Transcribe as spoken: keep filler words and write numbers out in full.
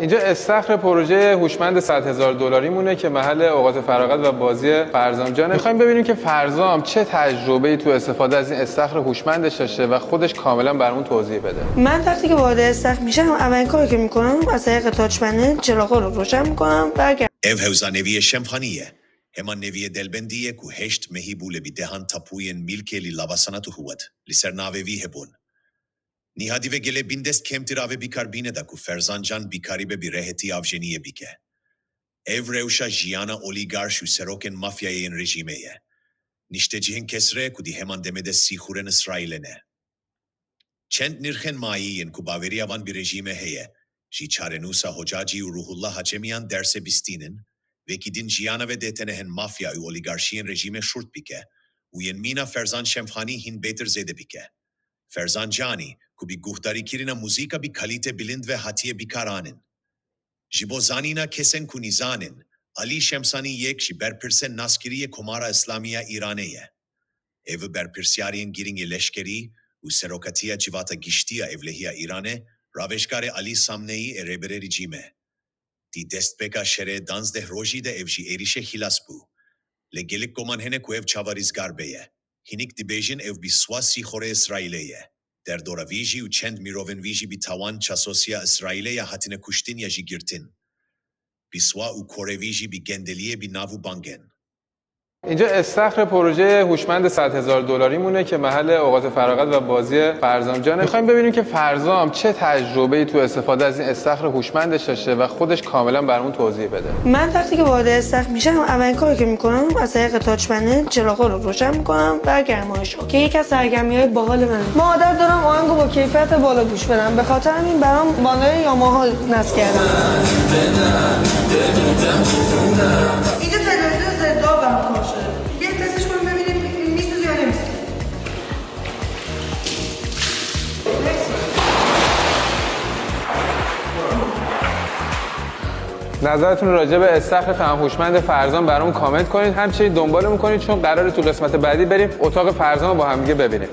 اینجا استخر پروژهٔ هوشمند صد هزار دلاریمونه که محل اوقات فراغت و بازی فرزام جانه. می‌خوایم ببینیم که فرزام چه تجربه‌ای تو استفاده از این استخر هوشمندش داشته و خودش کاملاً برامون توضیح بده. من وقتی که وارد استخر میشم، اولین کاری که میکنم از طریق تاچ پنل چراغا رو روشن میکنم و اگر Ev hewza neviyê Şemxanî ye. Heman neviyê Delbendî ye ku heşt mehî bû li bî dehan tapûyên mîlkê lî lava sanat û huwet li ser navê vî hebûn. Nihadî ve gelê bîndest kêmtir avê bîkar bîne da ku Ferzan Can bîkarîbe bi rehetî avjeniyê bike. Ev rewşa jiyana olîgarş û serokên mafyayê yên rejîmê ye. Niştecihên kesre ku di heman demê de sîxurên Îsraîlê ne. Çend nirxên mayî yên ku baweriya van bi rejîmê heye, ji çarenûsa Hocacî û Ruhullah Hacemiyan derse bistînin, vekî din jiyana ve dêtene hin mafya û olîgarşiyên rejîmê şurt bike û yên mîna Ferzan Şemxanî hîn bêtir zêde bike. Ferzan Canî, ku bi guhdarîkirina muzîka bi kalîte bilind ve hatiye bîkaranin. Ji bo zanîna kesên ku nîzanin, Alî Şemsanî yek ji berpirsên naskirî yê Komara Îslamî ya Îranê ye. Ev berpirsyarên girîng ê leşkerî û serokatiya Civata Giştî ya Ewlehiya Îranê, ravêjkarê Alî Samneyî ê rêberê rejîmê. Di destpêka şerê danzdeh rojî de ev ji êrîşê xilas bû. Lê gelek goman hene ku ev çava rizgar beye. Hinek dibêjin ev bi swa sîxorê Îsraîlê ye. Derdora vî jî û çend mirovên vî jî bi tawan çasosiya Îsraîlê ya hatine kuştin ya jî girtin. Bi swa û korê vî jî bi gendeliyê bi nav û bang in. اینجا استخر پروژهٔ هوشمند صد هزار دلاریمونه که محل اوقات فراغت و بازی فرزام جانه. می‌خوایم ببینیم که فرزام چه تجربه‌ای تو استفاده از این استخر هوشمندش داشته و خودش کاملاً برامون توضیح بده. من وقتی که وارد استخر میشم، اولین کاری که میکنم از طریق تاچ پنل چراغا رو روشن میکنم و گرمایش رو که یکی از سرگرمی های باحال منه. من عادت دارم آهنگ رو با کیفیت بالا گوش بدم، به خاطر همین برام بالای یاماها نصب کردم. اینجا تلویزیون ضد آب هم کار شده. بیا تستش کنیم ببینیم میسوزه یا نمیسوزه. نظرتون راجع به استخر فهم هوشمند فرزان برامون کامنت کنید. همچنین دنبالمون کنید، چون قراره تو قسمت بعدی بریم اتاق فرزان رو با همدیگه ببینیم.